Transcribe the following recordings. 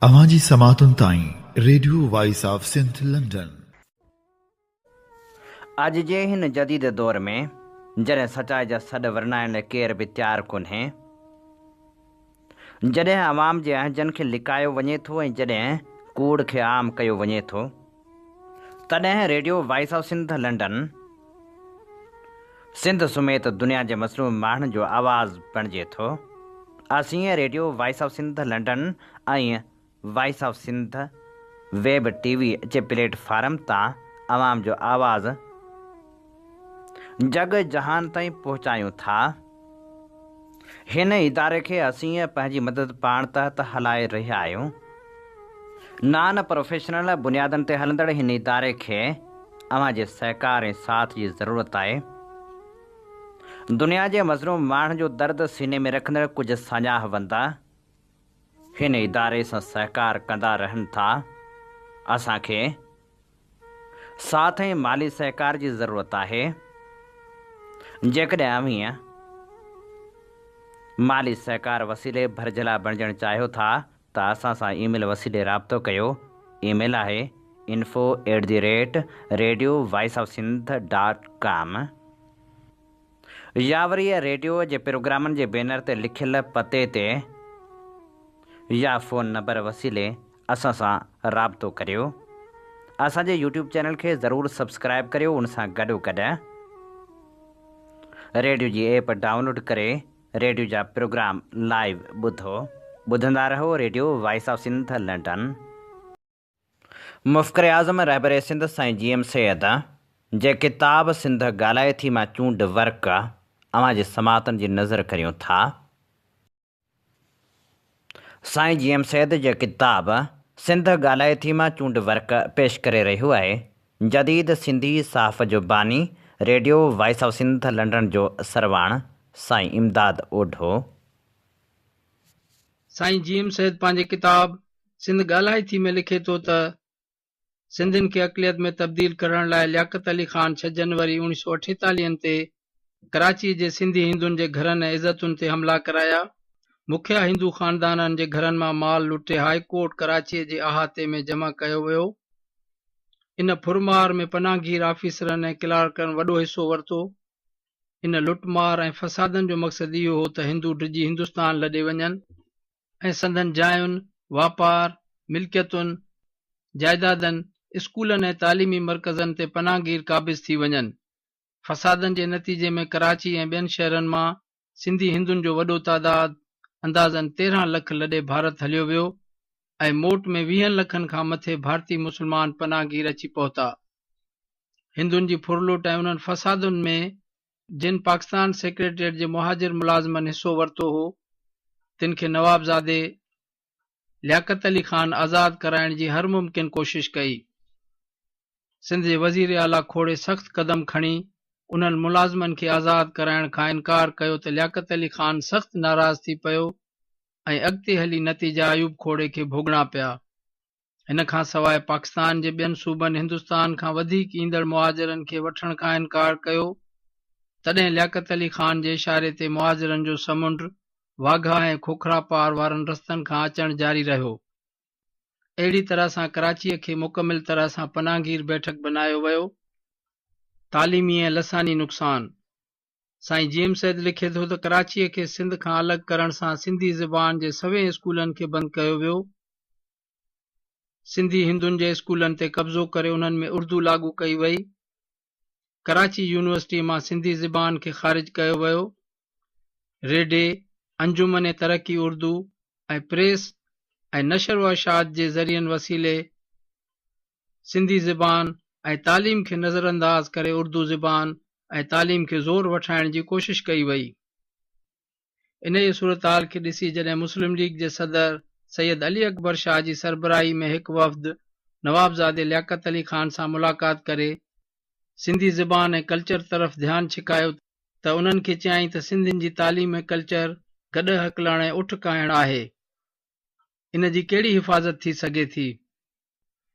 اوهان جي سماعتن تائين radio voice of Sindh London. اڄ جي هن جديد دور ۾ جڏهن سچائي جا سڏ ورنائڻ لاء ڪير به تيار ڪونهي، جڏهن عوام جي اهنجن کي لڪايو وڃي ٿو ۽ جڏهن ڪوڙ کي عام ڪيو وڃي ٿو، تڏهن radio voice of Sindh London Sindh سميت دنيا جي مظلوم ماڻهن جو آواز بڻجي ٿو. اسين radio voice of Sindh London ۽ voice of Sindh web T V جي پليٽ فارم تان عوام جو آواز جڳ جهان تائين پهچايون ٿا. هن اداري کي اسين پنهنجي مدد پاڻ تحت هلائي رهيا آهيون. نان پروفيشنل بنيادن تي هلندڙ هن اداري کي اوهان جي سهڪار ۽ ساٿ جي ضرورت آهي. دنيا جي مظلوم ماڻهن جو درد سيني ۾ رکندڙ ڪجهه ساڃاهه وند هن اداري سان سهڪار ڪندا رهن ٿا. اسان کي ساٿ ۽ مالي سهڪار جي ضرورت آهي. جيڪڏهن اوهين مالي سهڪار وسيلي ڀرجهلا بڻجڻ چاهيو ٿا ته اسان سان اي ميل وسيلي رابطو ڪيو. اي ميل آهي info at the rate radio voice of Sindh dot com يا وري ريڊيو جي پروگرامن جي بينر تي لکيل پتي تي يا فون نمبر وسيلي اسان سان رابطو ڪريو. اسان جي يوٽيوب چينل کي ضرور سبسڪرائب ڪريو ان سان گڏو گڏ ريڊيو جي ايپ ڊائونلوڊ ڪري ريڊيو جا پروگرام لائيو ٻڌو. ٻڌندا رهو radio voice of Sindh London. مفڪر اعظم رهبر سنڌ سائين جي ايم سيد جي ڪتاب سنڌ ڳالهائي ٿي مان چونڊ ورق اوهان جي سماعتن جي نظر ڪريون ٿا. سائين جي ايم سيد جي ڪتاب سنڌ ڳالهائي ٿي مان چونڊ ورق پيش ڪري رهيو آهي جديد سنڌي صحافت جو باني radio voice of Sindh London جو سرواڻ سائين امداد اوڍو. سائين جي ايم سيد پنهنجي ڪتاب سنڌ ڳالهائي ٿي ۾ لکي ٿو ته، سنڌين کي اقليت ۾ تبديل ڪرڻ لاء لياقت علي خان ڇهه جنوري اوڻيهه سؤ اٺيتاليهن تي ڪراچيء جي سنڌي هندن جي گهرن ۽ عزتن تي حملا ڪرايا. مکيه هندو خاندانن جي گهرن مان مال لٽي هاء ڪورٽ ڪراچيء جي احاطي ۾ جمع ڪيو ويو. ان ڦرمار ۾ پناهگير آفيسرن ۽ ڪلارڪن وڏو حصو ورتو. ان لٽمار ۽ فسادن جو مقصد اهو هو ته هندو ڊڄي هندستان لڏي وڃن ۽ سندن جاين، واپار، ملڪيتن، جائدادن، اسڪولن ۽ تعليمي مرڪزن تي پناهگير قابض ٿي وڃن. فسادن جي نتيجي ۾ ڪراچي ۽ ٻين شهرن مان سنڌي هندن جو وڏو تعداد اندازاً 13 لک لڏي ڀارت هليو ويو ۽ موٽ ۾ ويهن لکن کان مٿي ڀارتي مسلمان پناهگير اچي پهتا. هندن جي ڦرلٽ ۽ انهن فسادن ۾ جن پاڪستان سيڪريٽريٽ جي مهاجر ملازمن حصو ورتو هو، تن کي نوابزادي لياقت علي خان آزاد ڪرائڻ جي هر ممڪن ڪوشش ڪئي. سنڌ جي وزير اعليٰ کوڙي سخت قدم کڻي انهن ملازمن کي آزاد ڪرائڻ کان انڪار ڪيو ته لياقت علي خان سخت ناراض ٿي پيو ۽ اڳتي هلي نتيجا ايوب کوڙي کي ڀوڳڻا پيا. ان کان سواء پاڪستان جي ٻين صوبن هندستان کان وڌيڪ ايندڙ مهاجرن کي وٺڻ کان انڪار ڪيو تڏهن لياقت علي خان جي اشاري تي مهاجرن جو سمنڊ واگها ۽ کوکراپار وارن رستن کان اچڻ جاري رهيو. اهڙي طرح سان ڪراچيء کي مڪمل طرح سان پناهگير بيٺڪ بنايو ويو. تعليمي ۽ لساني نقصان، سائين جي ايم سيد لکي ٿو ته ڪراچيء کي سنڌ کان الڳ ڪرڻ سان سنڌي زبان جي سوين اسڪولن کي بند ڪيو ويو. سنڌي هندن جي اسڪولن تي قبضو ڪري انهن ۾ اردو لاڳو ڪئي وئي. ڪراچي يونيورسٽيء مان سنڌي زبان کي خارج ڪيو ويو. ريڊي، انجمن ترقي اردو ۽ پريس ۽ نشر و اشاعت جي ذريعن وسيلي سنڌي زبان ۽ تعليم کي نظرانداز ڪري اردو زبان ۽ تعليم کي زور وٺرائڻ جي ڪوشش ڪئي وئي. انهيء صورتحال کي ڏسي جڏهن مسلم ليگ جي صدر سيد علي اڪبر شاهه جي سربراهي ۾ هڪ وفد نوابزادي لياقت علي خان سان ملاقات ڪري سنڌي زبان ۽ ڪلچر طرف ڌيان ڇڪايو ته انهن کي چيائين ته سنڌين جي تعليم ۽ ڪلچر گڏهه هڪلڻ ۽ اٺ ڪاهڻ آهي ان جي ڪهڙي حفاظت ٿي سگهي ٿي؟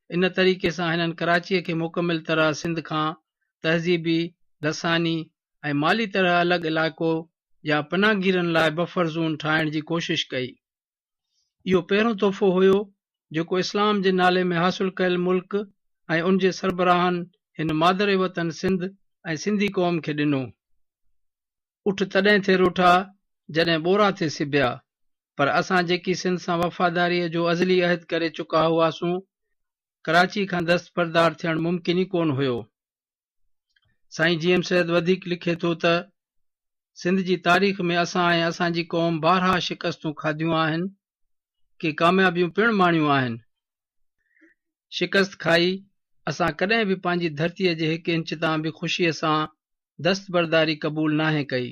ان طريقي سان هنن ڪراچيء کي مڪمل طرح سنڌ کان تهذيبي، لساني ۽ مالي طرح الڳ علائقو يا پناهگيرن لاء بفر زون ٺاهڻ جي ڪوشش ڪئي. اهو پهريون تحفو هيو جيڪو اسلام جي نالي ۾ حاصل ڪيل ملڪ ۽ ان جي سربراهن هن مادر وطن سنڌ ۽ سنڌي قوم کي ڏنو. اٺ تڏهن ٿي روٺا، جڏهن ٻورا ٿي سبيا، پر اسان جيڪي سنڌ سان وفاداريء جو ازلي عهد ڪري چڪا هئاسون، ڪراچي کان دستبردار ٿيڻ ممڪن ئي ڪونه هيو. سائين جي ايم سيد وڌيڪ لکي ٿو ته، سنڌ جي تاريخ ۾ اسان ۽ اسان جي قوم بارها شڪستون کاڌيون آهن، ڪي ڪاميابيون پڻ ماڻيون آهن. شڪست کائي اسان ڪڏهن به پنهنجي ڌرتيء جي هڪ انچ تان به خوشيء سان دستبرداري قبول ناهي ڪئي.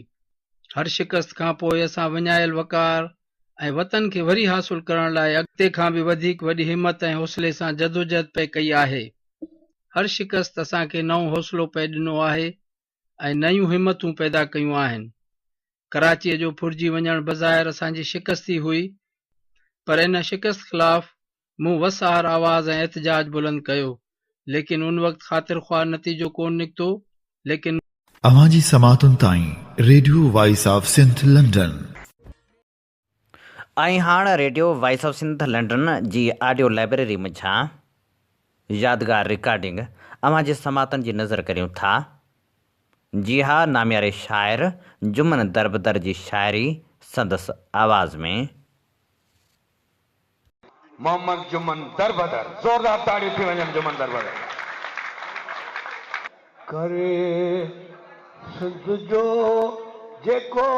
هر شڪست کان پوء اسان وڃايل وقار ۽ وطن کي وري حاصل ڪرڻ لاء اڳتي کان به وڌيڪ وڏي همت ۽ حوصلي سان جدوجهد پئي ڪئي آهي. هر شڪست اسان کي نئون حوصلو پئي ڏنو آهي ۽ نيون همتون پيدا ڪيون آهن. ڪراچيء جو ڦرجي وڃڻ بظاهر اسان جي شڪست ئي هئي، پر ان شڪست خلاف مون وس آهر آواز ۽ احتجاج بلند ڪيو، ليڪن ان وقت خاطر خواهه نتيجو ڪونه نڪتو، ليڪن. اوهان جي سماعتن تائين radio voice of Sindh London. ۽ هاڻ radio voice of Sindh London جي آڊيو لائبريري منجهان يادگار رڪارڊنگ اوهان جي سماعتن جي نظر ڪريون ٿا. جي ها نامياري شاعر جمن دربدر جي شاعري سندس آواز ۾. محمد جمن دربدر زوردار تاڙيون ٿي وڃن جمن دربدر. ڪري سنڌ جو جيڪو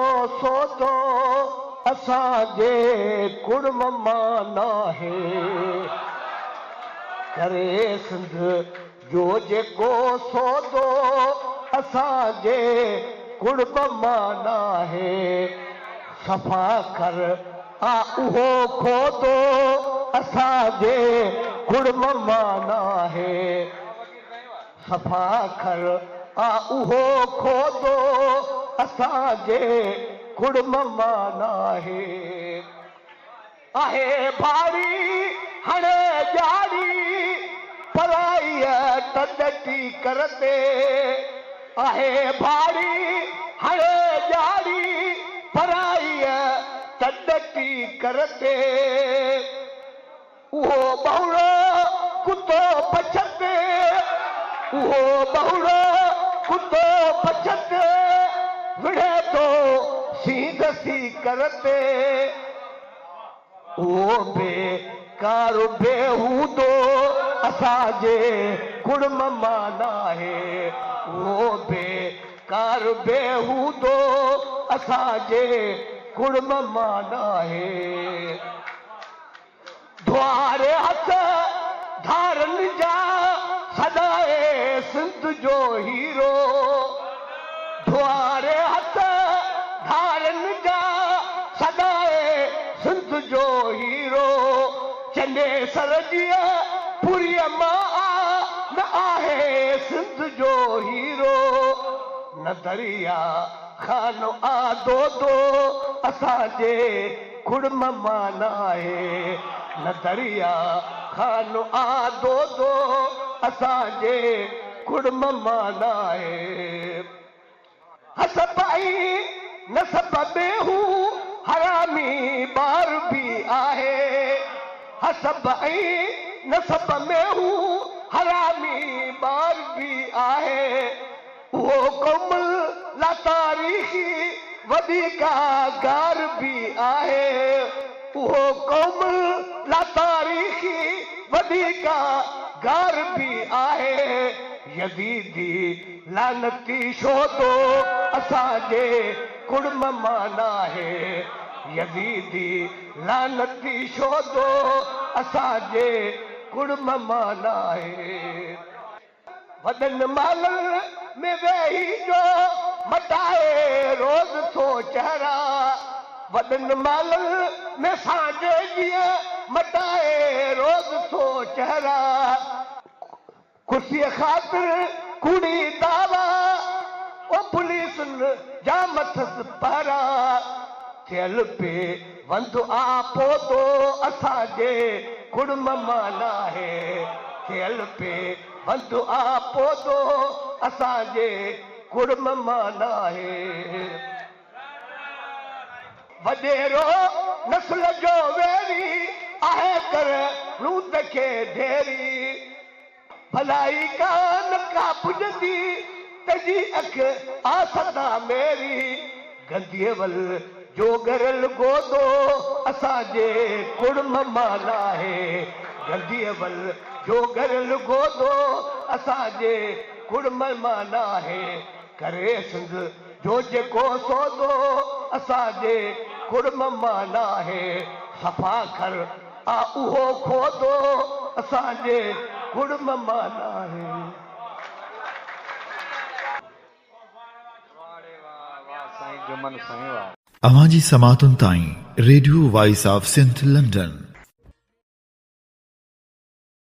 سودو اسان جي ڪڙم مان ناهي ڪري سنڌ جو جيڪو سودو اسان جي ڪڙم مان ناهي صفا کر آ اهو کودو اسان جي ڪڙم مان ناهي. صفا کر آ اهو کودو اسان جي ڪڙم مان ناهي. آهي ڀاڙي هڻي ڄاڙي پرائيء تڏ ٽيڪر تي. آهي ڀاڙي هڻي ڄاڙي پرائيء تڏ ٽيڪر تي. اهو ٻهوڙو ڪتو پڇ تي، اهو ٻهوڙو ڪتو پڇ تي، وڙهي ٿو سينڌ سيڪر تي. اهو بي ڪار بيهودو اسان جي ڪڙم مان ناهي. اهو بي ڪار بيهودو اسان جي ڪڙم مان ناهي. ڌوئاري هٿ ڌارن جا سڏائي سنڌ جو هيرو ڌوئاري هٿ ڌارن جا سڏائي سنڌ جو هيرو چنيسر جيء پوريء مان آ نه آهي سنڌ جو هيرو نه دريا خان آ دودو اسان جي ڪڙم مان ناهي نه دريا خان آ دودو اسان جي ڪڙم مان ناهي. حسب ۽ نسب ۾ هو حرامي ٻار به آهي حسب ۽ نسب ۾ هو حرامي ٻار به آهي. اهو قوم لا تاريخي وڏي ڪا گار به آهي. اهو قوم لا تاريخي وڏي ڪا گار به آهي. يزيدي لعنتي شودو اسان جي ڪڙم مان ناهي. يزيدي لعنتي شودو اسان جي ڪڙم مان ناهي. وڏن مالن ۾ ويهي جو مٽائي روز ٿو چهرا وڏن مالن ۾ سانجهي جيئن مٽائي روز ٿو چهرا ڪرسيء خاطر ڪوڙي دعويٰ او پوليسن جا مٿس پهرا ٿيل بي وند آ پودو اسان جي ڪڙم مان ناهي ٿيل بي وند آ پودو اسان جي ڪڙم مان ناهي. وڏيرو نسل جو ويري آ. آهي ڪر رود کي ڍيري. ڀلائي ڪانه ڪا پڄندي، تنهنجي اک آ سدا ميري. گنديء ول جو ڳريل گودو اسان جي ڪڙم مان ناهي. گنديء ول جو ڳريل گودو اسان جي ڪڙم مان ناهي. ڪري سنڌ جو جيڪو سودو اسان جي ڪڙم مان ناهي. صفا کر آ اهو کودو اسان جي ڪڙم مان ناهي. اوهان جي سماعتن تائين radio voice of Sindh London.